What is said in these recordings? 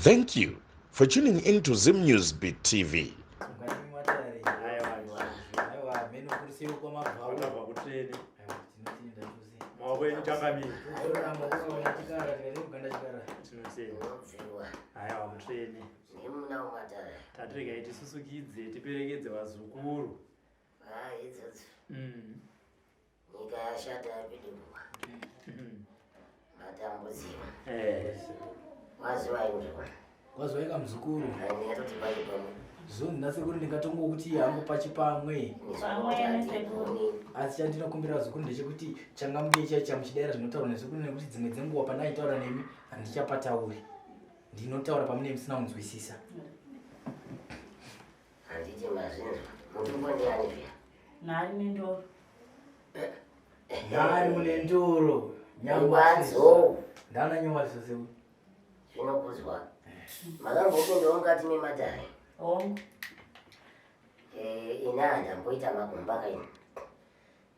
Thank you for tuning in to Zim News Beat TV. Maoko enyu changamire. Aiwa mutsvene. Tatiregai tisusukidze tiperekedze vazukuru. Nyika yashata yapidimbuka. Matambudziko. Eh. Waziwa imzukuru. Waziwa ika mzukuru. Ndingatoti pachi pamwe. Zoni nasekuru ndingatongokuti hangu pachi pamwe. Pamwe nesekuru. Asi chandinokumbira vazukuru ndechekuti changamuke chaicho chamuchidaira zvinotaurwa nesekuru nekuti dzimwe dzenguva pandaitaura nemi handichapatauri. Ndinotaura pamunenge musina kunzwisisa. Handiti mazvinzwa. Mutumbo ndiani zviya? Nhari nendoro. Nhari mune ndoro. Nyangwanzo. Ndana nyangwanzo sekuru. Zvinokudzwa. Makambopindawo mukati mematare? Hongu. Eh, ini handamboita makumba kaini.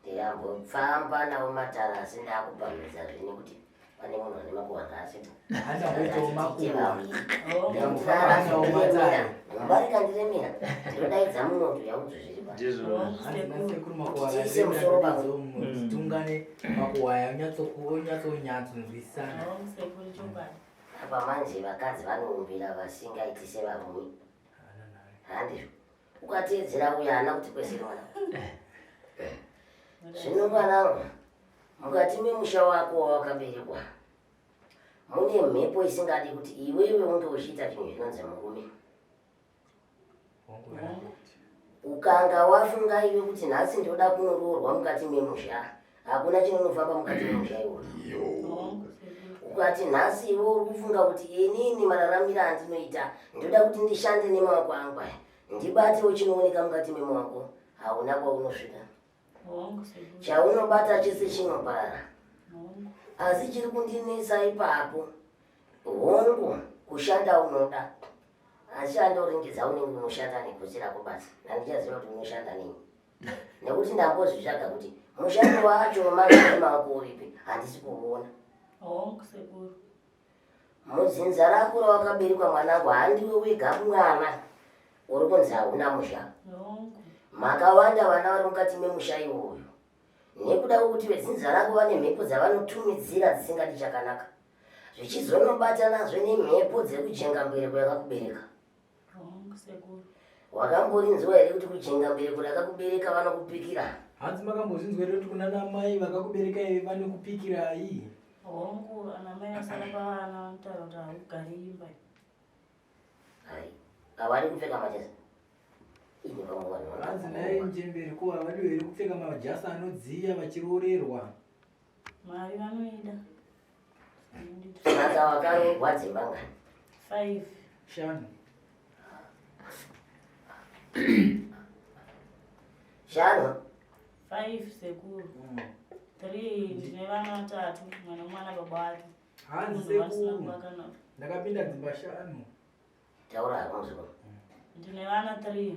Ndikambofamba nawo matara asi ndakupamhidza zve nekuti pane munhu ane makuhwa ngaasipo. Handamboitawo makuhwa. Ndikambofamba nawo matare. Gumba rikandiremera ndinodaidza mumwe kuti uya unzwe zviri pa. Ndizvo. Hanzi nasekuru makuhwa Tiise musoro pamwe. Tungane makuhwa aya onyatsonyatsonzwisisana. Hongu sekuru chokwadi. Apa manje vakadzi vanoumbira vasingaiti sevarume. Handizvo. Ukateedzera uya haana kuti kwese mwana. Zvino mwanangu, mukati memusha wako wawakaberekwa mune mhepo isingadi kuti iwewe unge uchiita chinhu chinonzi murume. Ukanga wafunga iwe kuti nhasi ndoda kunoroorwa mukati memusha, hakuna chinonofamba mukati memusha iwoyo. Ukati nhasi iwe uri kufunga kuti inini mararamiro andinoita ndoda kuti ndishande nemaoko angu aya, ndibatewo chinooneka mukati memaoko, hauna kwaunosvika. Chaunobata chese chinoparara. Asi chiri kundinetsa ipapo, hongu kushanda unoda, asi andoringidza unenge unoshanda negotsi rako basi, handichaziva kuti unoshanda nei. Nekuti ndambozvitsvaga kuti mushando wacho manje wemaoko uripi, handisi kuuona. Hongu sekuru. Mudzinza rako rawakaberekwa mwanangu, handiwe wega mwana uri kunzi hauna musha. Hongu. Makawanda vana vari mukati memusha iwoyo. Nekuda kwekuti vedzinza rako vane mhepo dzavanotumidzira dzisingadi chakanaka, zvichizonobatanazve nemhepo dzekujenga mbereko yakakubereka. Hongu sekuru. Wakamborinzwa here kuti kujenga mbereko rakakubereka vanokupikira? Hanzi makambozvinzwa here kuti kuna namai vakakuberekai vanokupikirai? Hongu, anamai vasara pavana vanotaura kuti haugari imba. Hai, havadi kupfeka majasa. Ini vamwe vanhu Hanzi naye mchembere ko havadi here kupfeka majasa anodziya vachiroorerwa? Mari vanoida. Saka wakaroorwa dzimba ngani? 5. Shanu. Shanu? 5 sekuru. 3 ndine vana vatatu, mwana mwana baba wake. Hanzi Munhu vasina sekuru. kuvaka navo. Ndakapinda dzimba shanu. Taura hako muzukuru. Ndine vana 3,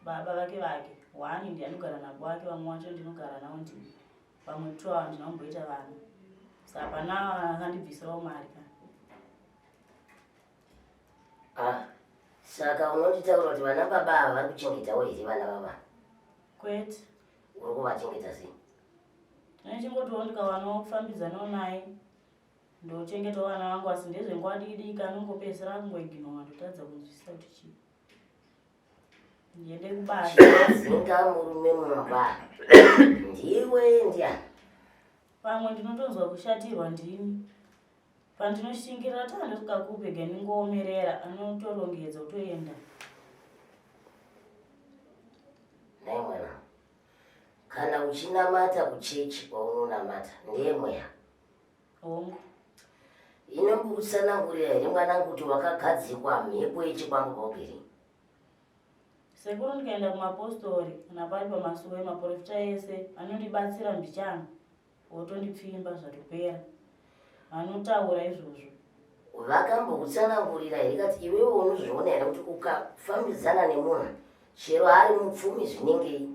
baba vake vake. 1 ndiye anogara nabo wake, vamwe vacho ndinogara navo ndini. Vamwe 2 ava ndina kumboita vana. Saka pana akandibvisirawo mari ka. Ah, saka unonditaura kuti vana baba ava vari kuchengetawo here vana baba? Kwete. Uri kuvachengeta sei? Ndinochingotiwo ndikawanawo kufambidzanawo naye ndochengetawo vana vangu, asi ndezvenguva diki diki anongopedzisira akungoiginowa, ndotadza kunzwisisa kuti chii. Ndiende kubasa. Chinodzinga murume mumba ndiwe ndiani? Pamwe ndinotonzwa kushatirwa ndini. Pandinoshingirira kuti handosvika kupi ega ndingoomerera, anotorongedza otoenda. Nhai mwana, kana uchinamata kuchechi kwaunonamata ndiye mweya. Hongu. Inombokutsanangurira here mwanangu kuti wakagadzikwa mhepo yechikwambo paugere? Sekuru ndikaenda kumapostori kana pari pamasuwe maporofita ese anondibatsira mbichana otondipfimba zvatopera. Vanotaura izvozvo. Vakambokutsanangurira here kati iwewe unozviona here kuti ukafambidzana nemunhu chero ari mupfumi zvinengei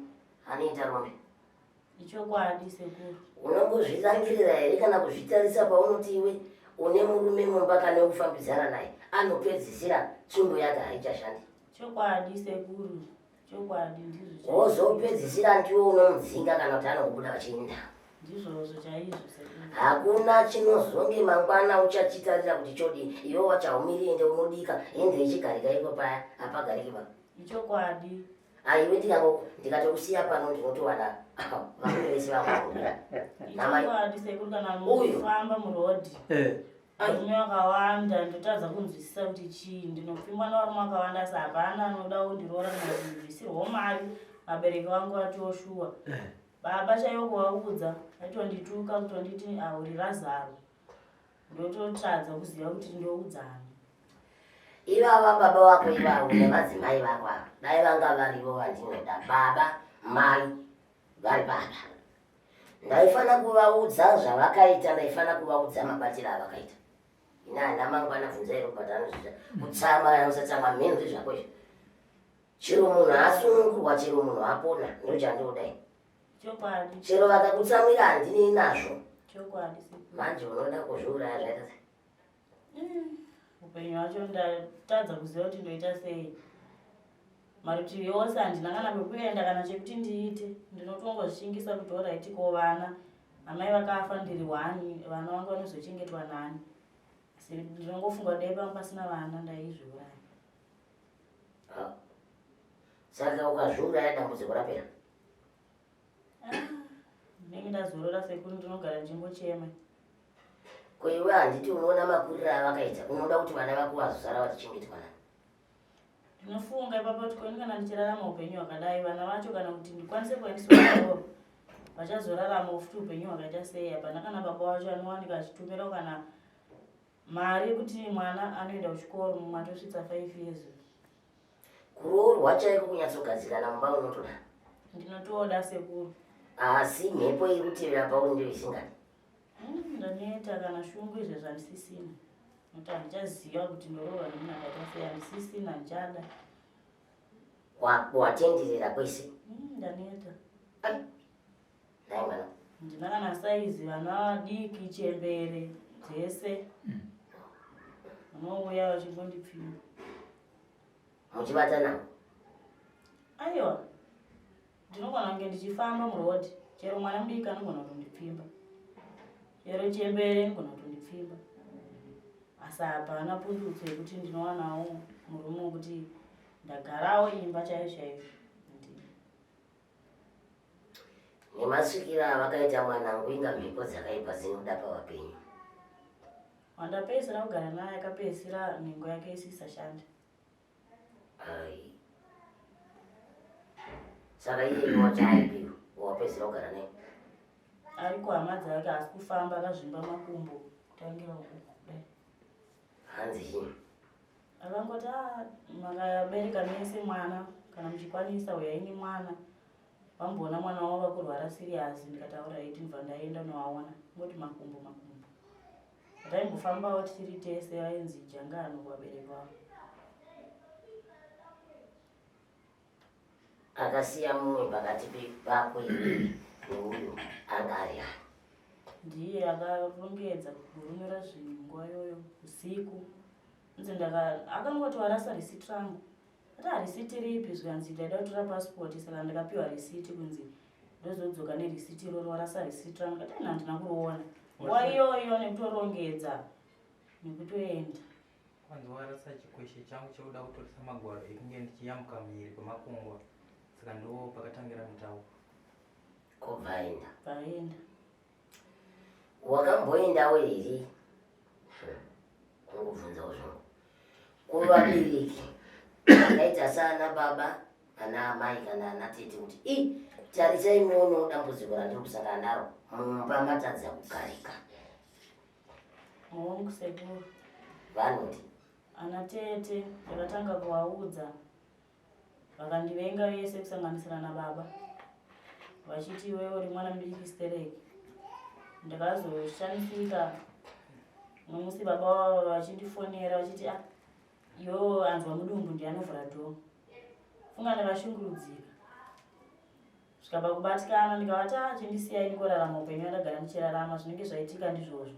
anoita rombe? Ichokwadi sekuru. Unombozvirangirira here kana kuzvitarisa paunoti iwe Une murume mumba kana wekufambidzana naye anopedzisira tsvimbo yake haichashandi. Chokwadi sekuru, chokwadi ndizvo chaizvo. Wozopedzisira ndiwe unomudzinga kana kuti anokubuda vachienda. Ndizvozvo chaizvo sekuru. Hakuna chinozonge mangwana uchachitarira kuti chodii, iwe wachaumiri ende unodika hende ichigarika ipo paya hapagariki pa. Ichokwadi. Aiwe ndikango ndikatokusiya pano ndinotowana varume vese vangu. Namai. Ichokwadi sekuru kana Uyu. mufamba murodhi. Varume vakawanda ndotadza kunzwisisa kuti chii ndinopfimbwa nevarume vakawanda asi hapana anoda kundiroora kana kundibvisirwawo mari vabereki vangu vatiwo shuwa. Baba chaivo kuvaudza vaitondituka kutonditi auri Razaro. Ndototadza kuziva kuti ndoudzani. Ivava baba vako ivavo nevadzimai vako ava dai vanga varivo vandinoda baba mai vari baba. Ndaifana kuvaudza zvavakaita, ndaifana kuvaudza mabatiro avakaita. Ini handina mangwana bvunzai Robert anozviita. Kutsama kana kusatsama mheno ndezvako izvo. Chero munhu asunungurwa, chero munhu apona, ndochandinoda ini. Chokwadi. Chero vakakutsamwira handinei nazvo. Chokwadi sekuru. Manje unoda kuzviuraya zvaita sei? Upenyu hwacho ndatadza kuziva kuti ndoita sei. Marutivi ose handina kana kwekuenda kana chekuti ndiite. Ndinotongozvishingisa kuti alright ko vana. Amai vakafa ndiri one, vana vangu vanozochengetwa nani. Asi ndinongofunga dai panga pasina vana ndaizviuraya. Saka ukazviuraya dambudziko rapera? Ndinenge ndazorora sekuru, ndinogara ndichingochema. Ko iwe handiti unoona makuriro avakaita, unoda kuti vana vako vazosara vachichengetwa nani? Ndinofunga ipapo kuti koni kana ndichirarama upenyu hwakadai, vana vacho kana kuti ndikwanise kuendeswa kuchikoro, vachazorarama futi upenyu hwakaita sei? Hapana kana baba vacho anowanika achitumirawo kana mari yekuti mwana anoenda kuchikoro, mumwe atosvitsa 5 years. Kuroorwa chaiko kunyatsogadzikana mumba unotoda? Ndinotoda sekuru. Asi mhepo iri kutevera pauri ndiyo isingadi? Ndaneta kana shungu izvezvi handisisina. Nokuti handichaziva kuti ndoroorwa nemunhu akaita sei, handisisina, handichada. Watenderera kwese? Ndaneta. Ai, nhai mwana. Ndina kana saizi, vana vadiki, chembere, dzese. Vanouya vachingondipfimba. Muchibata navo? Aiwa, ndinogona kunge ndichifamba murodhi, chero mwana mudiki anogona kutondipfimba. Chero chembere inogona kutondipfimba. Asi hapana pundutso yekuti ndinowanawo murume wekuti ndagarawo imba chaiyo chaiyo. Nemasvikiro avakaita mwanangu inga mhepo dzakaipa dzinoda pavapenyu. Wandapedzisira kugara naye akapedzisira nhengo yake isisashande. Ai. Saka iye wacho aripiwo wapedzisira kugara naye? Ari kuhama dzake asi kufamba akazvimba makumbo kutangira uku kudai. Hanzi chii? Akangoti makabereka mese mwana kana muchikwanisa uyai nemwana. Vamboona mwana wavo vakurwara serious ndikataura iti ndibva ndaenda novaona. Ngoti makumbo makumbo. Taimbofambawo tichiri tese vainzi jangano kuvabereki vavo. Akasiya mumwe pakati pako iwewe neuyu anga ari ani? Ndiye akarongedza kurumira zvinhu nguva iyoyo usiku. Nzi akangoti warasa risiti rangu. Ati harisiti ripi zvikanzi ndaida kutora pasipoti saka ndakapiwa risiti kunzi ndozodzoka nerisiti iroro warasa risiti rangu. Ndikati handina kuriona. Nguva iyoyo nekutorongedza nekutoenda. Kwanzi warasa chikweshe changu chekuda kutoresa magwaro ekunge ndichiyambuka mhiri kwemakungwa. Saka ndo pakatangira mutauro. Kobva aenda. Paenda. Wakamboendawo here? Kungobvunzawo zvangu. Kuvabereki vakaita saana baba, ana amai kana ana tete kuti i tarisai muonewo dambudziko randiri kusangana naro mumba matadza kugarika. Hongu sekuru. Vanoti? Ana tete ndakatanga kuvaudza vakandivenga vese kusanganisira nababa vachiti iwewe uri mwana mudiki stereki. Ndakazoshamisika musi baba vavo vachindifonera vachiti iwewe anzwa mudumbu ndiye anovhura dhoo. Funga ndakashungurudzika. Zvikabva kubatikana ndikavati chindisiyai ndikorarama upenyu hwandagara ndichirarama zvinenge zvaitika ndizvozvo.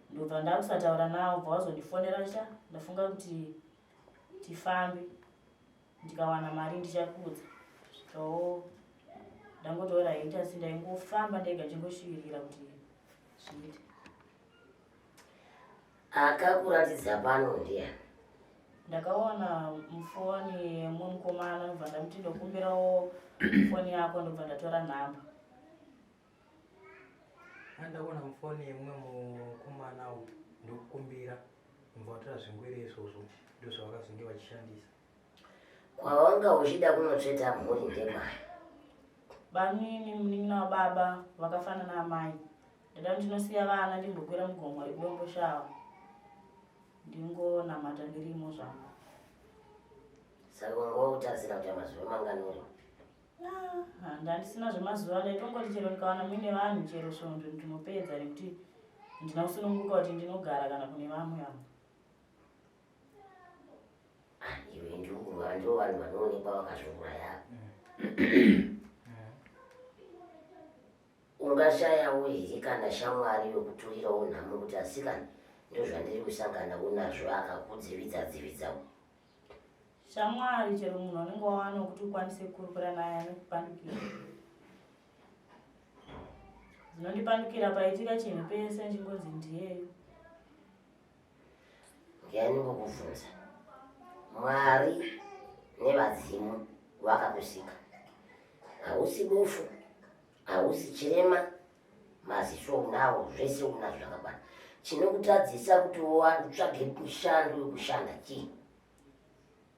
Ndobva ndakusataura nawo bva wazondifonera cha ndafunga kuti tifambe ndikawana mari ndichakuudza. Svikawo ndangotora haiti asi ndaingofamba ndega ndichingoshirira kuti zviite. Akakuratidza pano ndiyani? Ndakaona mufoni yemumwe mukomana ndobva ndamuti ndokumbirawo foni yako ndobva ndatora nhamba. Ndaona mufoni yemumwe mukomana uyu ndokukumbira ndobva watora zvingwere izvozvo ndozvavakazonge vachishandisa. Kwawanga uchida kunotsveta mhuri ndekwayo? Banini munin'ina wababa vakafanana amai. Ndada ndinosiya vana ndimbokwira mugomo rekudomboshawa ndingonamata ndirimo zvangu. Saka wanga wakutarisira kuita mazuva mangani uri? Ah, ndandisina zvemazuva ndaitongoti chero ndikawana muine vanhu chero svondo ndinopedza nekuti ndina kusununguka kuti ndinogara kana kune vamwe vamwe. Ah, iwe ndiwo ndiwo vanhu vanoonekwa vakazviuraya. Ungashayawo here kana shamwari yokuturirawo nhamo kuti asikana ndozvandiri kusanganawo nazvo akakudzividza dzividzawo. Shamwari chero munhu anenge wawana wekuti ukwanise kukurukura naye anokupandukira. Dzinondipandukira paitika chinhu pese ndichingonzi ndiyeyo. Ndiani ngokubvunza? Mwari nevadzimu vakakusika. Hausi bofu, hausi chirema, maziso unawo, zvese unazvo zvakakwana. Chinokutadzisa kuti utsvage mushando wekushanda chii?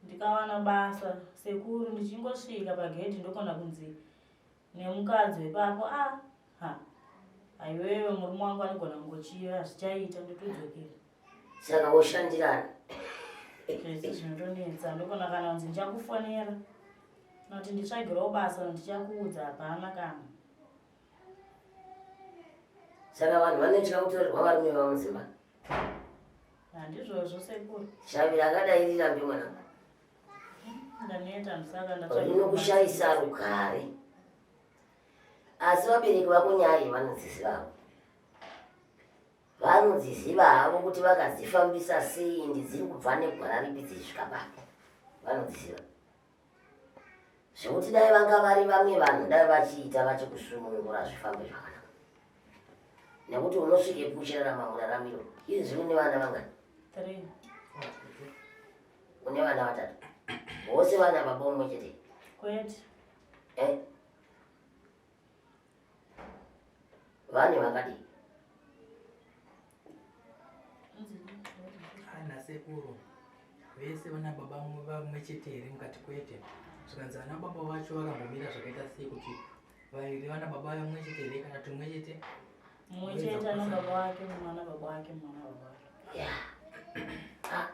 Ndikawana basa sekuru ndichingosvika pagedhi ndokona kunzi nemukadzi wepapo ah ha aiwewe murume wangu anogona kungochiva hazvichaita ndotodzokera. Saka woshandirana zvese zvinotonetsa ndokona kana kunzi ndichakufonera noti nditsvagirawo basa ndichakuudza hapana kana. Saka vanhu vanotya kutorerwa varume vavo mudzimba. Handizvozvo sekuru. Shavi rakadai rirambe mwanangu. Ndaneta musaka ndatsvaga. Rinokushaisa rugare. Asi vabereki vako nyaya iyi vanodziziva. Vanodziziva havo kuti vakadzifambisa sei ndi dziri kubva negwara ripi dzichisvika papi. Vanodziziva. Zvekuti dai vanga vari vamwe vanhu dai vachiita vachikusunungura zvifambe zvakanaka. Nekuti unosvike kuchirarama muraramiro. Izvi une vana vangani? 3. Une vana vatatu. Vose vana baba umwe chete. Kwete. Eh? Vane vakadii? Ana sekuru vese vana baba vamwe chete here mukati kwete zvikanzi ana baba vacho vakambomira zvakaita sei kuti vaviri vana baba vamwe chete here kana kuti mumwe chete mumwe chete ana baba wake mumwe ana baba wake mumwe ana baba wake ya ah,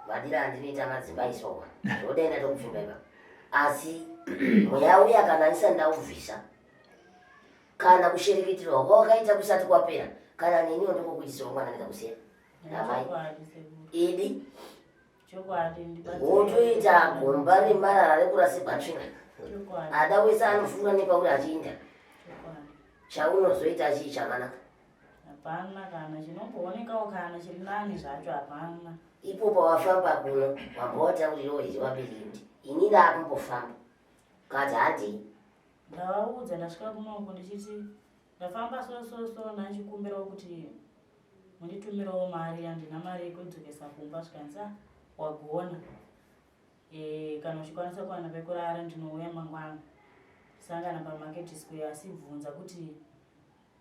madira andinoita madzimba isowa zvodai ndatokupfimba ipa asi mweya uya kana ndisati ndaubvisa kana kushereketerwa kwawakaita kusati kwapera kana neniwo ndokokuitisawo mwana ndikakusiya namai idi wotoita gomba remarara rekurasirwa tsvina ada wese anofura nepauri achiinda chaunozoita chii chakanaka hapana kana chinomboonekawo kana chiri nani zvacho hapana ipo pawafamba kuno wambowataurirawo here vabereki kuti ini ndaakumbofamba kati handei Ndavaudza ndasvika kunoko ndichiti ndafamba so so so ndachikumbirawo kuti munditumirawo mari handina mari yekudzokesa kumba zvikanzi ah wagona e, kana uchikwanisa kuwana pekurara ndinouya mangwana sangana pamarket square asi bvunza kuti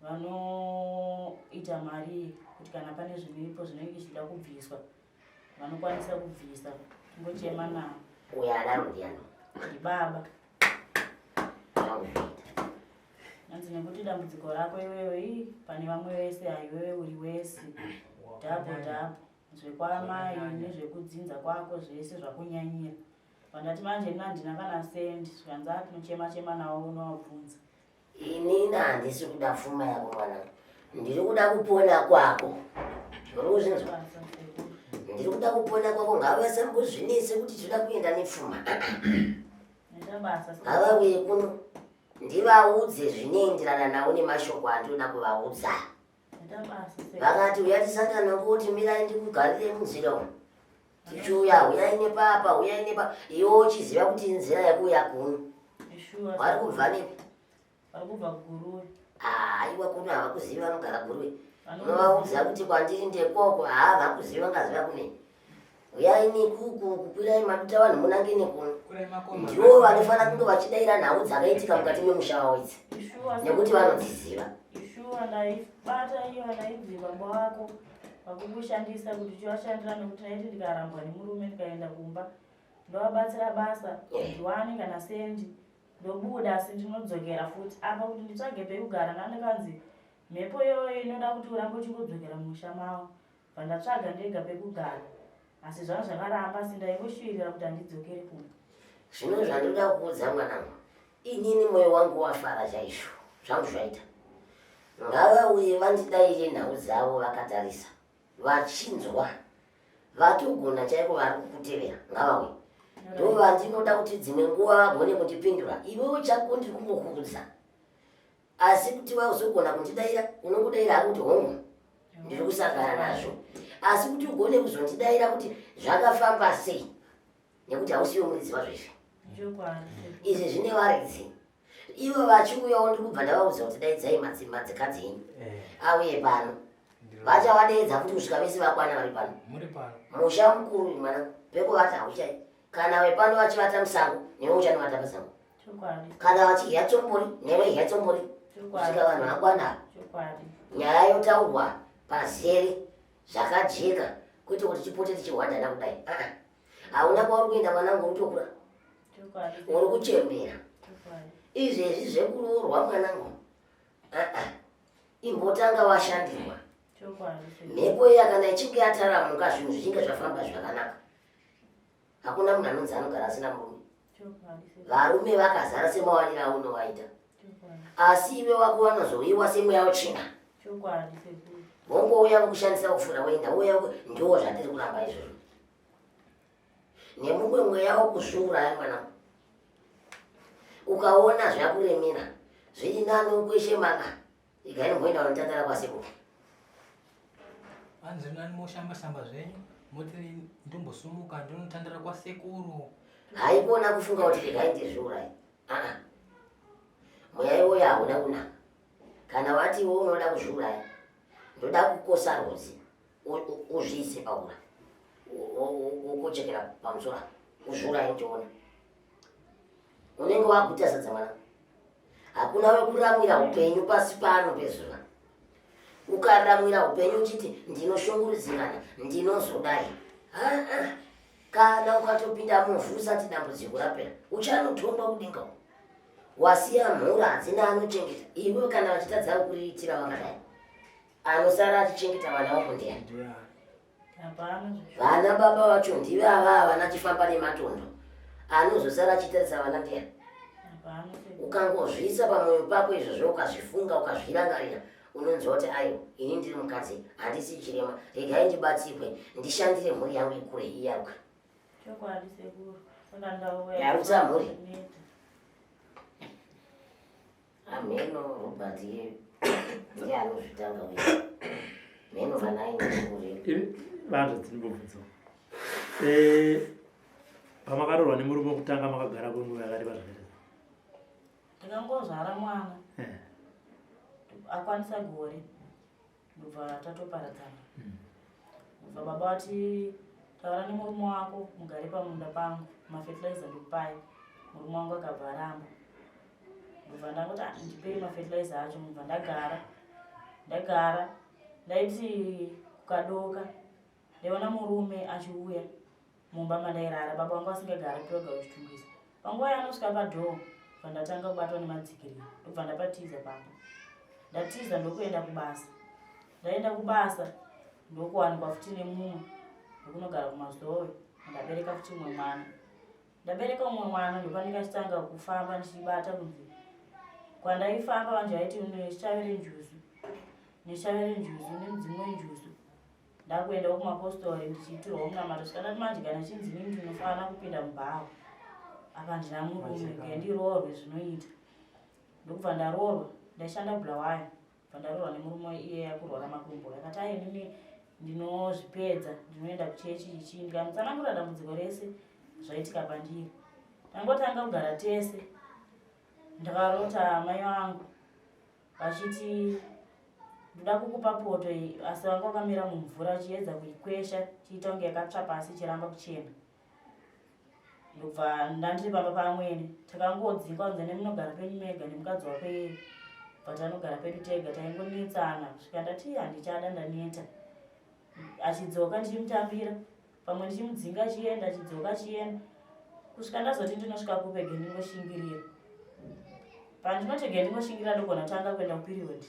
vanoita mari kuti kana pane zviripo zvinenge zvichida kubviswa vanokwanisa kubvisa tingochema navo uyo adaro ndiani ndibaba hanzi nekuti dambudziko rako iwewe ii pane vamwe vese haiwewe uri wese dhabo dhabo zvekwamai nezvekudzinza kwako zvese zvakunyanyira pandati manje ini handina kana sendi zvikanzi atinochema chema nawo unovabvunza Inini handisi kuda pfuma yako mwanangu, ndiri kuda kupona kwako. Uri kuzvinzwa? Ndiri kuda kupona kwako, ngavasambozvinetse kuti tinoda kuenda nepfuma. Ngavauye kuno ndivaudze zvinoenderana navo nemashoko andinoda kuvaudza. Vakati uya tisangane kuti mirai ndikugarire munzira umu. Tichiuya huyai nepapa, huyai nepa. Iwe uchiziva kuti inzira yekuuya kuno. Vari kubva nepi? Vari kubva kuGuruve. Aiwa kuno havakuzivi vanogara Guruve. Unovaudza kuti kwandiri ndekoko, haa vakuziva vangaziva kune. Uyai nekuku kukwirai maduta vanhu munange nekuno. Ndivo vanofanira kunge vachidaira nhau dzakaitika mukati memusha wavo idzi. Nekuti vanodziziva. Shuwa ndaibata iyo ndainzi baba wako vakukushandisa kuti uchivashandira nekuti ndaiti ndikarambwa nemurume ndikaenda kumba ndovabatsira basa ndiwane kana sendi ndobuda asi ndinodzokera futi apa kuti nditsvage pekugara ndandakanzi mhepo iyoyo inoda kuti urambe uchingodzokera mumusha mavo bva ndatsvaga ndega pekugara asi zvanga zvakaramba asi ndaingoshuvirira kuti handidzokere kumba. Zvino zvandoda kukuudza mwanangu, inini moyo wangu wafara chaizvo, zvangu zvaita. Ngavauye vandidaire nhau dzavo vakatarisa, vachinzwa, vatogona chaiko vari kukutevera, ngavauye. Ndovandinoda kuti dzimwe nguva vagone kundipindura. Iwewe chako ndiri kungokuudza. Asi kuti wauzogona kundidaira, unongodaira hako kuti hongu, ndiri kusangana nazvo. Asi kuti ugone kuzondidaira kuti zvakafamba sei, nekuti hausiwe muridzi wazvo izvi. Izvi zvine varidzi. Ivo vachiuyawo ndiri kubva ndavaudza kuti daidzai madzikadzi enyu auye pano. Vachavadeedza futi kusvika vese vakwana vari pano. Musha mukuru mwana pekuvata hauchai. Kana vepano vachivata musango, newe uchanovata pasango. Kana vachidya tsombori, newe idya tsombori. Kusvika vanhu vakwana. Nyaya yotaurwa pazere zvakajeka, kwete kuti tipote tichihwandana kudai. Hauna kwauri kuenda mwanangu, uri kutokura. Uri kuchembera. Izvezvi zvekuroorwa mwanangu. Imbotanga washandirwa. Mhepo iya kana ichinge yataramuka zvinhu zvichinge zvafamba zvakanaka. Hakuna munhu anonzi anogara asina murume. Varume vakazara semawaniro aunovaita. Asi iwe wako vanozouyiwa semweya wetsvina. Vongouya vokushandisa kufura woenda, wouya ndiwo zvatiri kuramba izvozvo. Nemumwe mweya wokuzviuraya mwanangu. Ukaona zvakuremera, zviri nani ukweshe manga. Igai mboenda unotandara kwasekuru. Hanzi nani moshamba shamba zvenyu, moti ndombosumuka ndinotandara kwasekuru. Haikona kufunga kuti regai ndizviuraye. Mweya iwoyo hauna kunaka. Kana wati iwe unoda kuzviuraya, ndoda kukosa rwodzi, uzviise paura. Wokochekera pamusoro apa, uzviuraye ndiona. Unenge waguta sadza mwana. Hakuna wekuramwira upenyu pasi pano pezuva. Ukaramwira upenyu uchiti ndinoshungurudzikana, ndinozodai. Kana ukatopinda muvhu usati dambudziko rapera, uchanotongwa kudenga uko. Wasiya mhuri hadzina anochengeta. Iwe kana vachitadza kuriritira vakadai, anosara achichengeta vana vako ndiani? Vana baba vacho ndive ava vana chifamba nematondo. Anozosara achitarisa vana ndiani? Ukangozviisa pamwoyo pako izvozvo, ukazvifunga, ukazvirangarira, unonzwa kuti aiwa, ini ndiri mukadzi, handisi chirema, regai ndibatsirwe, ndishandire mhuri yangu ikure iyaruke. Yarutsa mhuri. Ameno Robert ndiye anozvitanga uye. Meno vana aine Vanhu dzinombobvunza. Pamakaroorwa nemurume wekutanga makagara kwenguva yakareba zvakaita. Ndakangozvara mwana. Akwanisa gore. Ndobva tatoparadzana. Ndobva baba vati taura nemurume wako mugare pamunda pangu, mafertilizer ndikupai. Murume wangu akabva aramba. Ndobva ndangoti ndipei mafertilizer acho, ndobva ndagara. Ndagara ndaiti kukadoka ndaiona murume achiuya mumba mandairara, baba vangu vasingagari pega kuChitungwiza. Panguva yaanosvika padhoo, ndobva ndatanga kubatwa nemadzikirira, ndobva ndapatiza pamba. Ndatiza ndokuenda kubasa. Ndaenda kubasa ndokuwanikwa futi nemumwe ndokunogara kuMazowe, ndabereka futi mumwe mwana. Ndabereka mumwe mwana ndopandikachitanga kufamba ndichibata kunzi kwandaifamba vanhu vaiti neshave renjuzu, neshave renjuzu, nemudzimu wenjuzu. Ndakuendawo kumapostori ndichiitirwawo munamato, svika ndati manje kana chinzi inini ndinofanira kupinda mubhawa apa handina murume, ngendiroorwe zvinoita. Ndokubva ndaroorwa, ndaishanda Bulawayo. Bva ndaroorwa nemurume iye akurwara makumbo. Akati ayi inini ndinozvipedza, ndinoenda kuchechi ichi. Ndikamutsanangurira dambudziko rese zvaitika pandiri. Tangotanga kugara tese, ndakarota mai vangu vachiti ndoda kukupa poto iyi, asi vanga vakamira mumvura vachiedza kuikwesha chiita kunge yakatsva pasi ichiramba kuchena. Ndobva ndandiri pamba pamwene, takangodzingwa kunze nemunogara penyu mega nemukadzi wako iyeye, but anogara pedu tega. Taingonetsana kusvika ndati handichada, ndaneta. Achidzoka ndichimutambira, pamwe ndichimudzinga achienda, achidzoka achienda, kusvika ndazoti ndinosvika kupe ge ndingoshingirira. Pandinoti ge ndingoshingirira, ndogona kutanga kuenda kuperiod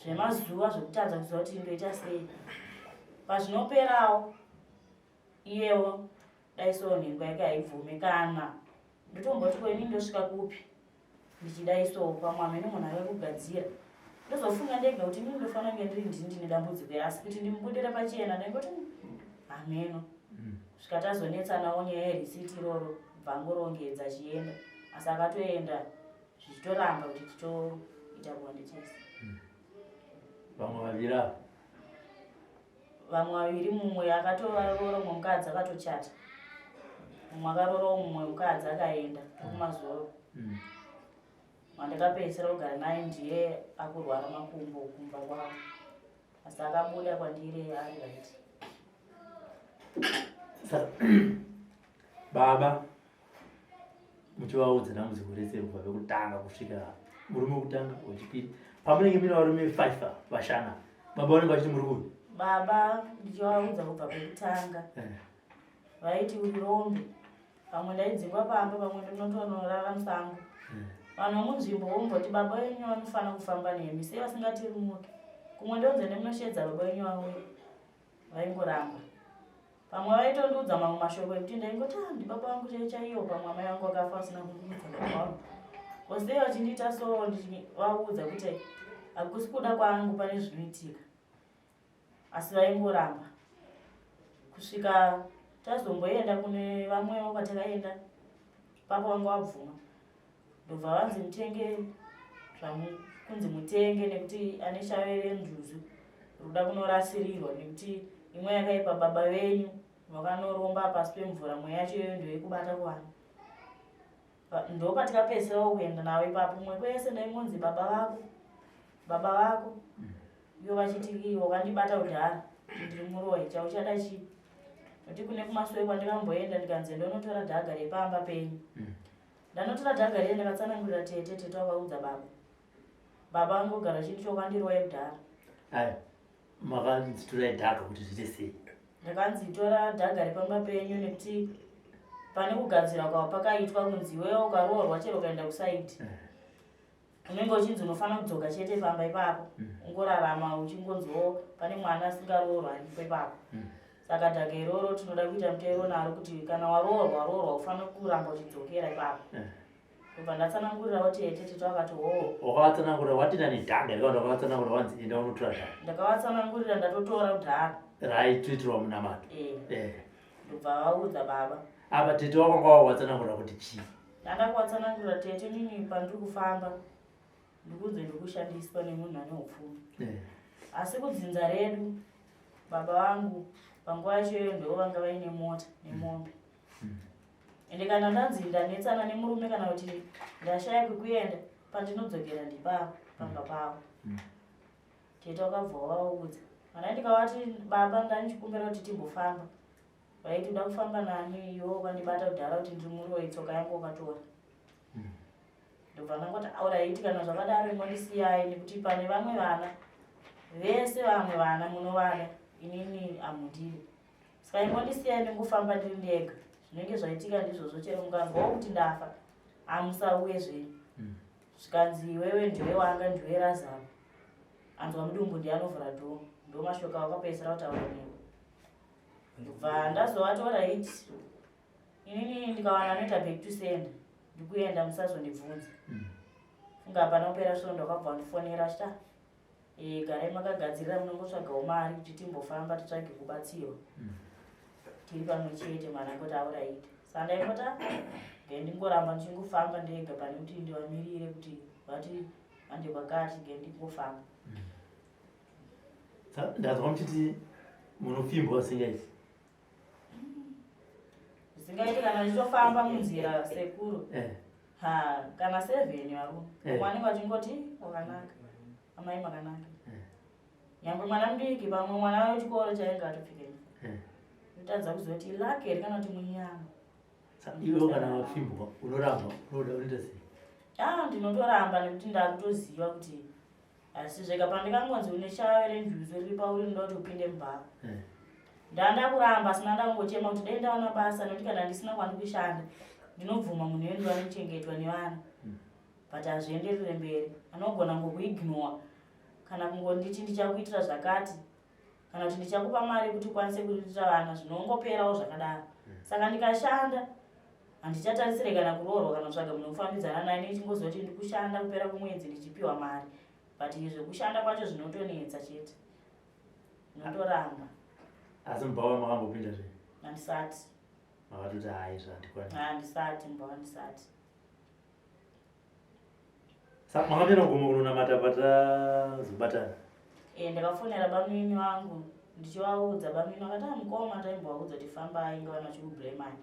zvemazuva zvekutadza kuziva kuti ndoita sei. Pazvinoperawo iyewo dai so nhengo yake haibvume, kana ndotomboti ko ini ndosvika kupi ndichidai so, pamwe hamene munhu ave kugadzira. Ndozofunga ndega kuti inini ndofanira kunge ndiri ndini ndine dambudziko iri, asi kuti ndimubudire pachena ndaingoti hameno. Svika tazonetsanawo nyaya yerisiti iroro, bva angorongedza achienda, asi akatoenda zvichitoramba kuti titoita bonde chese. Vamwe vaviri ava? Vamwe vaviri, mumwe akatovaroora mumwe mukadzi akatochata, mumwe akaroora mumwe mukadzi akaenda kumazoro. Wandakapedzisira kugara naye ndiye akurwara makumbo kumba kwavo, asi akabuda kwandiri ari right. Saka baba muchivaudza dambudziko rese kubva pekutanga kusvika murume wekutanga, wechipiri, pamunenge mune varume 5 vashana, baba vanenge vachiti muri kupi? Baba ndichivaudza kubva pekutanga, vaiti uri rombe. Pamwe ndaidzingwa pamba, pamwe ndinotonorara musango. Vanhu vemunzvimbo vomboti baba venyu vanofanira kufamba nemi, sei vasingatirimuke? Kumwe ndonze nemunoshedza baba venyu vauye, vaingoramba. Pamwe vaitondiudza mamwe mashoko ekuti ndaingoti ah, ndibaba vangu chai chaiwo. Pamwe amai vangu vakafa vasina kundiudza baba vangu, kosei vachindiita so? Ndichivaudza kuti hakusi kuda kwangu, pane zvinoitika, asi vaingoramba kusvika tazomboenda kune vamwewo. Kwatakaenda papo vanga vabvuma, ndobva vanzi mutenge kunzi mutenge nekuti ane shave renjuzu ruda kunorasirirwa, nekuti imwe yakaipa baba venyu vakanoromba pasi pemvura, mweya yacho iyoyo ndoyekubata kuvanhu. Ndopatikapedzisirawo kuenda navo ipapo. Mumwe kwese ndaingonzi baba vako, baba vako, ivo vachiti wakandibata kudhara kuti ndiri muroyi, chauchada chii? Nokuti kune kumaswe kwandikamboenda ndikanzi ndonotora dhaga repamba penyu. Ndanotora dhaga riye, ndakatsanangurira tete, tete wakaudza baba, baba vangogara chinhu chokandiroya kudhara. Aya makanzi torai dhaga kuti zviite sei? Ndakanzi tora dhaga repamba penyu nekuti pane kugadzira kwavo pakaitwa kunzi iwewe ukaroorwa chero ukaenda kuside, unenge uchinzi unofanira kudzoka chete pamba ipapo, ungorarama uchingonziwo pane mwana asingaroorwa aripo ipapo. Saka dhaga iroro tinoda kuita mutero naro kuti kana waroorwa, waroorwa, ufanira kuramba uchidzokera ipapo. Ndobva ndatsanangurirawo tete, tete vakati ho. Wakavatsanangurira watina nedhaga here, kana wakavatsanangurira wanzi enda unotora dhaga? Ndakavatsanangurira ndatotora kudhara. Raitoitirwa munamato? Eh. Ndobva vaudza baba. Apa tete wakanga wawatsanangurira kuti chii? Ndanda kuvatsanangurira tete, nini pandiri kufamba ndikunze ndikushandiswa nemunhu ane upfumi, asi kudzinza redu baba vangu panguva yacho iyoyo ndo vanga vaine mota nemombe. Ende kana ndanzi ndanetsana nemurume kana kuti ndashaya kwekuenda, pandinodzokera ndipavo pamba pavo. Tete wakabva wavaudza kana ndikavati baba ndanichikumbira kuti timbofamba, vaiti uda kufamba nani iwe wakandibata kudhara kuti ndiri muroyi, tsoka yangu wakatora. Ndobva ndangoti alright, kana zvakadaro ingondisiyai, nekuti pane vamwe vana vese, vamwe vana munovada, inini hamundiri, saka ingondisiyai ndingofamba ndiri ndega. Zvinenge zvaitika ndizvozvo, chero mukanzwawo kuti ndafa hamusauye zvenyu. Zvikanzi iwewe ndiwe wanga ndiwe Razaro, anzwa mudumbu ndiye anovhura door. Ndo mashoko awakapedzisira kutaura newe. Ndobva ndazovati alright, inini ndikawana anoita back to sender ndikuenda, musazondibvunza. Funga hapana kupera svondo wakabva wandifonera achiti "Ah, garai makagadzirira, munongotsvagawo mari kuti timbofamba titsvage kubatsirwa tiri pamwe chete." Mwana angoti alright. Saka ndaingoti "Ah, ngai ndingoramba ndichingofamba ndega pane kuti ndivamirire kuti vati." Manje kwakati ngendingofamba. Ndanzwa muchiti munopfimbwa zvisingaiti. Zvisingaiti kana ndichitofamba munzira sekuru. Eh. Ha, kana 7 varume. Eh. Vanenge vachingoti wakanaka. Amai makanaka. Eh. Nyangwe mwana mudiki pamwe mwana wechikoro chainge atopfeka uniform. Eh. Ndotadza kuzoti lucky here kana kuti munyama. Saka iwe kana wapfimbwa unoramba unoda unoita sei? Ah, ndinotoramba nekuti ndakutoziva kuti asi zvega pandikangonzi une shave renjuzu riri pauri unoda kuti upinde mubhava. Eh. Ndanda kuramba asi ndandangochema kuti dai ndawana basa nekuti kana ndisina kwandikushanda ndinobvuma munhu yendu anochengetwa nevana. But hazvienderere mberi. Anogona ngokuignore kana kungonditi ndichakuitira zvakati kana kuti ndichakupa mari yekuti ukwanise kuriritira vana zvinongoperawo zvakadaro. Saka ndikashanda handichatarisire kana kuroorwa kana kutsvaga munhu wekufambidzana naye nechingozoti ndikushanda kupera kwemwedzi ndichipiwa mari. But zvekushanda kwacho zvinotonetsa chete. Ndinotoramba. Asi mubhawa makambopinda zve? Handisati. Makatoti hayi zvandikwani. Handisati mubhawa handisati. Saka makapinda kugomo kunonamata patazobatana? Eh, ndakafonera bamini vangu ndichivaudza bamini vakati ah mukoma taimbovaudza kuti fambai inga vanhu vachikublemai.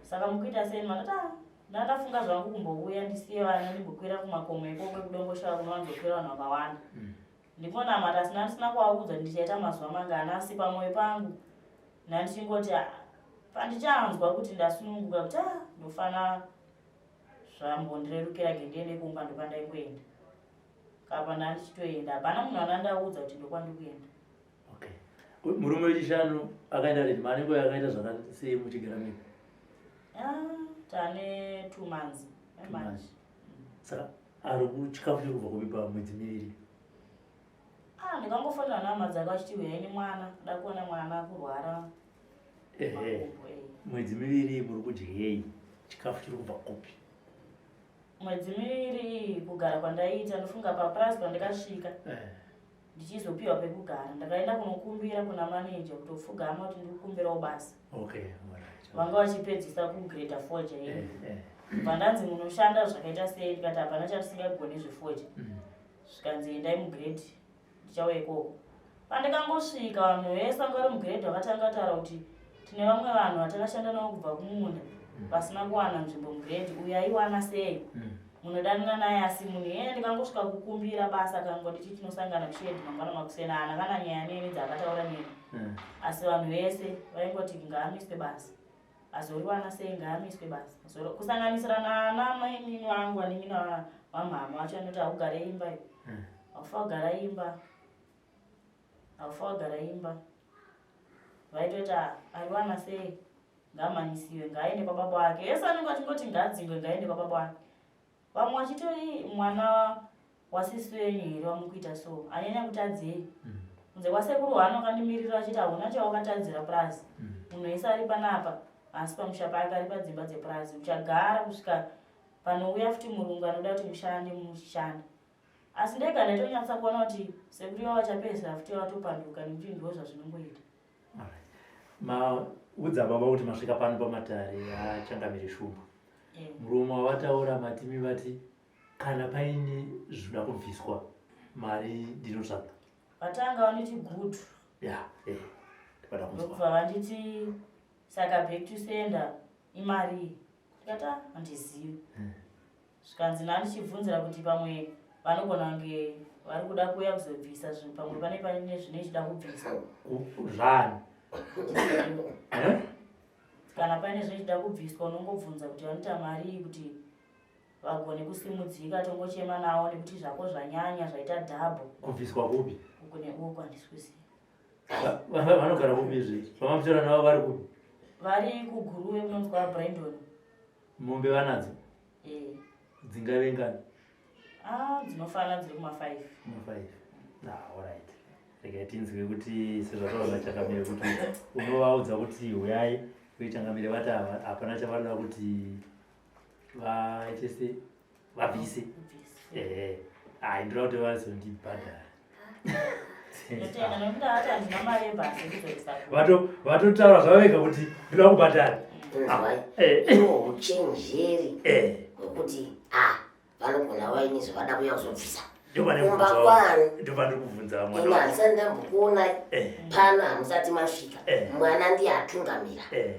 Saka mukuita sei makati ah ndandafunga zvangu kumbouya ndisiye vana ndimbokwira kumakomo ikoko ekuDomboshava kunowanzokwira vanhu vakawanda. Ndingonamata asi ndandisina kuvaudza kuti ndichaita mazuva mangani asi pamwoyo pangu ndandichingoti ah, pandichanzwa kuti ndasununguka kuti ah ndofana zvambondirerukira ge ndiende kumba ndopandaingoenda. Kapa ndandichitoenda hapana munhu anandaudza kuti ndokwandikuenda. Okay. Murume wechishanu akaenda rini? Mane nguva yakaita zvakasei muchigara mega? Ah, tane 2 months. 2 months. Saka ari kuchikafu chiri kubva kupi pamwedzi miviri? Ah, ndikangofonera nehama dzake vachiti huyai nemwana, kuda kuona mwana kurwara. Ehe. Makumbo, eh. Mwedzi miviri muri kudyei? Chikafu chiri kubva kupi? Mwedzi miviri iyi kugara kwandaiita ndofunga papurazi pandikasvika ndichizopiwa pekugara ndakaenda kunokumbira kuna maneja kutopfugama kuti ndikukumbirawo basa. Okay, alright. Vanga vachipedzisa kugrade 4 chaiyo. Pandanzi munoshanda zvakaita sei ndikati hapana chatisingagoni zvefoja. Zvikanzi endai mugrade ndichauya ikoko. Pandikangosvika vanhu vese vanga vari mugrade vakatanga kutaura kuti tine vamwe vanhu vatakashanda navo kubva kumunda vasina kuwana nzvimbo mugrade uyu aiwana sei? Munodanana naye asi munhu iyeye ndikangosvika kukumbira basa akangonditi tinosangana kushedi mangwana makuseni haana kana nyaya neni dzaakataura neni. Asi vanhu vese vaingoti ngaamiswe basa. Azoriwana sei ngaamiswe basa. Kusanganisira nana mainini vangu vanin'ina vamama vacho vanoti haugare imba iyo. Haufa kugara imba. Haufa kugara imba. Vaitoti ariwana sei ngaamhanyisiwe ngaaende kwababa wake. Vese vanenge vachingoti ngaadzingwe ngaaende kwababa wake. Vamwe vachitori mwana wasisi wenyu here wamukuita so anyanya kutadzei. Kunze kwasekuru hwano akandimirira achiti hauna chawakatadzira purazi. Munhu wese ari panapa asi pamusha pake ari padzimba dzepurazi uchagara kusvika panouya futi murungu anoda kuti mushande muchishanda. Asi ndega ndaitonyatsa kuona kuti sekuru ivo vachapedzisira futi vatopanduka nekuti ndizvo zvazvinongoita. Alright. Maudza baba kuti masvika pano pamatare achangamire Shumba. Muromo wavataura matimi vati kana paine zvinoda kubviswa mari ndinotsvaga. Vatanga vanditi good. Yeah, eh. Ndibada kunzwa. Ndokubva vanditi saka back to sender imari. Ndikati ah, handizivi. Zvikanzi ndandichibvunzira kuti pamwe vanogona kunge vari kuda kuuya kuzobvisa zvinhu pamwe pane pane zvine chida kubviswa. Zvani? Eh? Kana pane zvine chida kubviswa unongobvunza kuti vanoita mari kuti vagone kusimudzika tongochema nawo nekuti zvako zvanyanya zvaita double. Kubviswa kupi? Uku neuku handisi kuziva. Vanogara kupi izvi? Vamamutora navo vari kupi? Vari kuGuruve kunonzi kwaBrandon. Mombe vanadzo? Eh. Dzingave ngani? Ah, dzinofana dziri kuma 5. Kuma 5. Ah, all right. Regai tinzwe kuti sezvataura Changamire kuti unovaudza kuti huyai uye Changamire vati hapana chavanoda kuti vaite se vabvise. Eh. Ah, ndinoda kuti vazondibhadhara. Ndotenda nekuti havati handina mari yebhasi yekudzokesa. Vatotaura zvavo vega kuti ndinoda kubhadhara. Inzwai. Eh. Iwo uchenjeri Eh. hwekuti ah. Vanogona vaine zvavada kuya kuzobvisa. Kumba kwani? Ndopandiri kubvunza mwana. Ini handisati ndambokuonai eh. pano hamusati masvika. Eh. Mwana ndiye atungamira. Eh.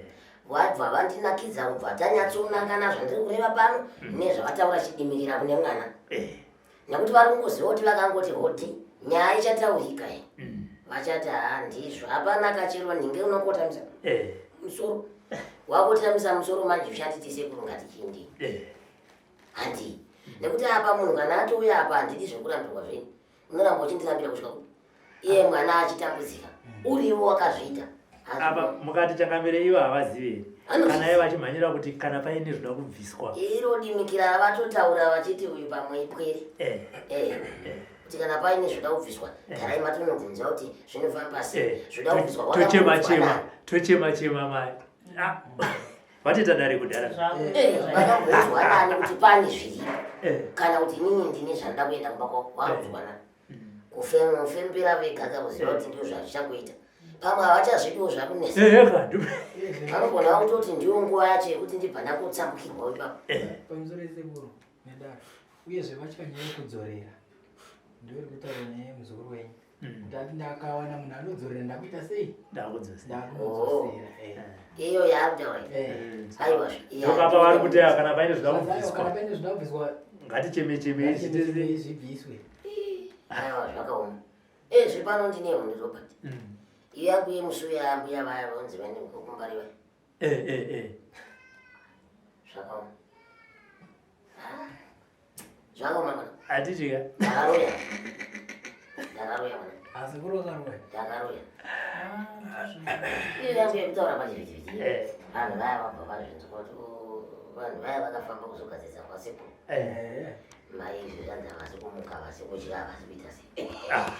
Vabva vandinakidza kubva tanyatsonangana zvandiri kureva pano mm. nezvavataura chidimirira kune mwana. Nekuti vari kungoziva kuti vakangoti hoti nyaya ichataurika iyi. Mm. Vachati haa ndizvo hapana kachero nhinge unokotamisa musoro. Wakotamisa musoro manje uchati tisekuru ngatichindi. Handii nekuti apa munhu kana atouya apa handidi zvekurambirwa zvenyu unoramba uchindirambira kusvika kupi iye mwana achitambudzika uriwo wakazviita apa mukati changamire ivo havazivi kana iye vachimhanyira kuti kana paine zvoda kubviswa iro dimikira vatotaura vachiti uyu pamwe ipwere eh. Eh. Eh. kuti kana paine zvoda kubviswa garai matonobvunza kuti zvinofamba sei zvoda kubviswa tochema chema tochema chema mai ah. Vatoita dare kudhara. Eh, vakamboudzwa nani kuti pane zviripo eh. kana kuti inini ndine zvandida kuenda kumba kwako vaudzwa nani mm. kufembera vega kakuziva kuti ndizvo zvazvichakuita pamwe havachazvidiwo zvakunetsa eh, vanogona kutoti ndiyo nguva yacho yekuti ndibva ndakutsambukirwa ipapo pamusoro yesekuru nedare uyezve vatya nyaya yekudzorera ndiyo iri kutaura nyaya yemuzukuru wenyu Mm. Ndati ndakawana munhu anodzorera ndakuita sei? Ndakudzosera. Ndakudzosera. Oh. Eh. Iyo yaakutaura. Eh. Aiwa. Ndokapa vari kuti kana paine zvida kubviswa. Kana paine zvida kubviswa. Ngaticheme cheme izvi zvibviswe. Aiwa zvakaoma. Eh zvipano ndine hondo Robert. Mm. Iyo yangu yemusi uya ambuya vaya vonzi vaende kumbari vaya. Eh eh eh. Zvakaoma. Zvakaoma mwana. Hatiti ka? Ndakaroya. Ndakaroya mwana. Asi kuri wakaroya. Ndakaroya. Iyo yangu yekutaura pachivhitivhiti. Eh. Vanhu vaya vabva vazvinzwa kuti oh, vanhu vaya vakafamba kuzogadzirisa kwasekuru. Eh. Mai izvi zvanzi havasi kumuka, havasi kudya, havasi kuita sei. Ah.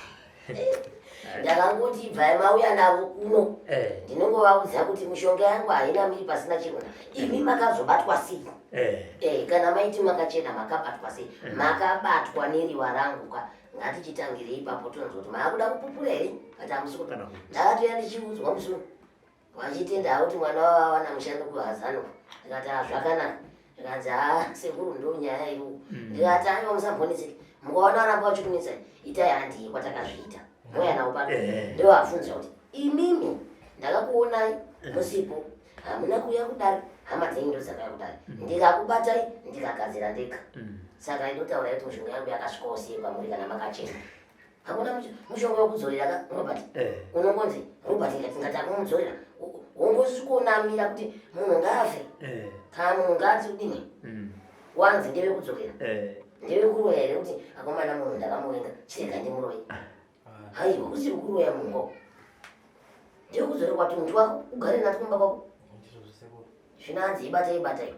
Ndakangoti ibvai mauya navo kuno. Eh. Ndinongovaudza kuti mishonga yangu haina miri pasina chironda. Imi makazobatwa sei? Eh. Eh, kana maiti makachena makabatwa sei? Eh. Makabatwa neriwa rangu ka. Ngatichitangire ipapo tonzwa kuti maakuda kupupura here? Kati hamusi Kana kupupura. Ndakatouya ndichiudzwa musi uno. Vachitenda havo kuti mwana wavo awana mushando kuHazano. Ndikati ah zvakanaka. Zvikanzi haa sekuru ndo nyaya iripo. Mm. Ndikati aiwa musambonetseke. Mukaona varamba vachikunetsai itai handii kwatakazviita. Mouya navo pano. Eh. Ndovabvunza kuti imimi ndakakuonai musipo hamuna kuuya kudare hama dzenyu ndodzakauya kudare mm. ndikakubatai ndikagadzira ndega mm. saka indotaura kuti mishonga yangu yakasvikawo sei kwamuri kana makachena hakuna mushonga wekudzorera ka robert eh. unongonzi robert ngati akumudzorera wongosvikonamira kuti munhu ngaafe eh. kana munhu ngaati kudini mm. wanzi ndevekudzokera eh. ndevekuroya here kuti akomana munhu ndakamuvenga chirega ndimuroye ah. haiwa usiri kuroya munhu ndekudzorera kwati muti wako ugare natwo kumba kwako zvino hanzi ibata ibata iwe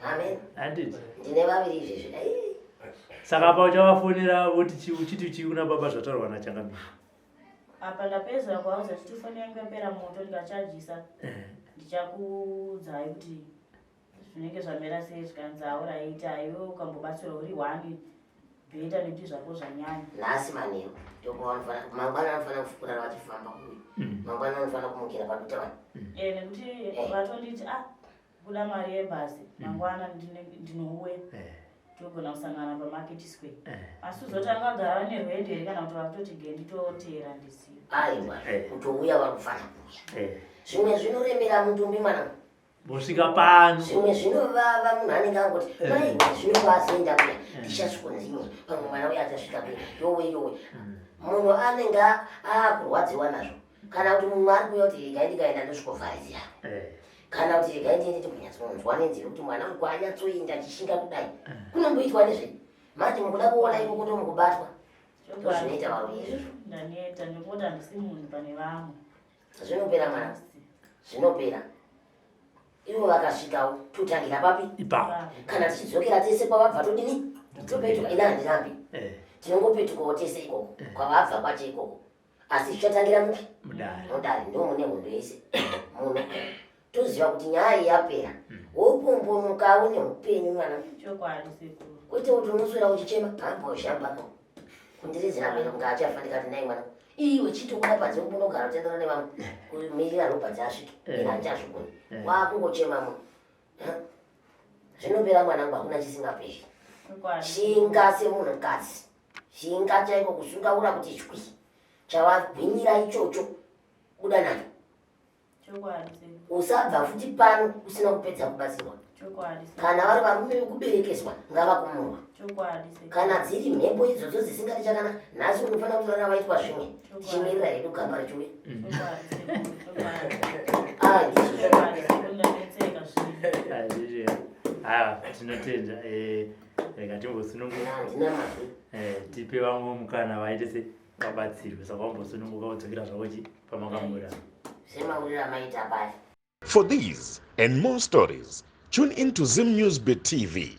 amen handiti ndine vaviri izvezvi saka apa uchavafonera voti uchiti chii kuna baba zvataurwa nachangamire apa ndapedzera kuvaudza chiti foni yangu yapera moto ndikachajisa eh. ndichakuudzai kuti zvinenge zvamira sei zvikanzi auraita iwe ukambobatsirwa uri one better nekuti zvako zvanyanya nhasi manheru ndopavanofanira mangwana anofanira kurara vachifamba kuuyu mm. mangwana anofanira kumukira paduta vanhu mm. eh, nekuti eh. vatonditi ah kuda mari yebhazi mm. mangwana ndinouya eh. togona kusangana pamarket square asi uzoti angagara vane rwendo here kana kuti vakutoti genditoteera ndisiyo aiwa kutouya vari kufanira kuuya zvimwe zvinoremera mutumbi mwanangu vosvika pano zvimwe zvinovava munhu anenge angoti eh. mai zvino kwazoenda kuya eh. ndichasvikonzinyi pamwe mwana uya achasvika kuya yowe yowe mm. munhu anenge akurwadziwa nazvo kana kuti mumwe ari kuya kuti regai ndikaenda ndosvikovharidzira eh. kana kuti regai ndiende tikunyatsonzwa nenzeve kuti mwana uyu kwaanyatsoenda achishinga kudai kunomboitwa nezvei manje mukuda kuona ikoko ndomukubatwa ndozvinoita varume izvozvo ndaneta nekuti handisi munhu pane vamwe zvinopera mwana zvinopera ivo vakasvikawo totangira papi ipapo kana tichidzokera tese kwavabva todini topetuka ina handirambi eh. tinongopetukawo tese ikoko eh. kwavabva kwacho ikoko asi zvichatangira mupi mudare mudare ndo mune hondo yese muno toziva kuti nyaya iyi yapera hmm. wopombonokawo neupenyu mwana chokwadi sekuru kwete kuti unoswera uchichema hambozhambako kundiridzira mhino kunge achafa ndikati nai mwana iwe chitobuda panze unogara utendera nevamwe kumirira robert asvike eh. ina handichazvigoni eh. wakungochema munhu zvinopera mwanangu hakuna chisingaperi. Shinga semunhukadzi, shinga chaiko kusungaura kuti chwi chawagwinyira ichocho buda nacho. Usabva futi pano usina kupedza kubatsirwa. Kana vari varume vekuberekeswa ngavakumurwa. Kana dziri mhepo idzodzo dzisingati chakanaka, nhasi unofanira kutorara waitwa zvimwe. Tichimirira hedu gamba richiuya. Ah, ndizvo. Ah, tinotenda eh, rega timbosununguka Handina mazwi. Eh, tipe vamwe mukana vaite se vabatsirwe saka vambosununguka vodzokera zvavo chi pamakamura. Semauriro amaita paya. For these and more stories, tune in to Zim News Bit TV.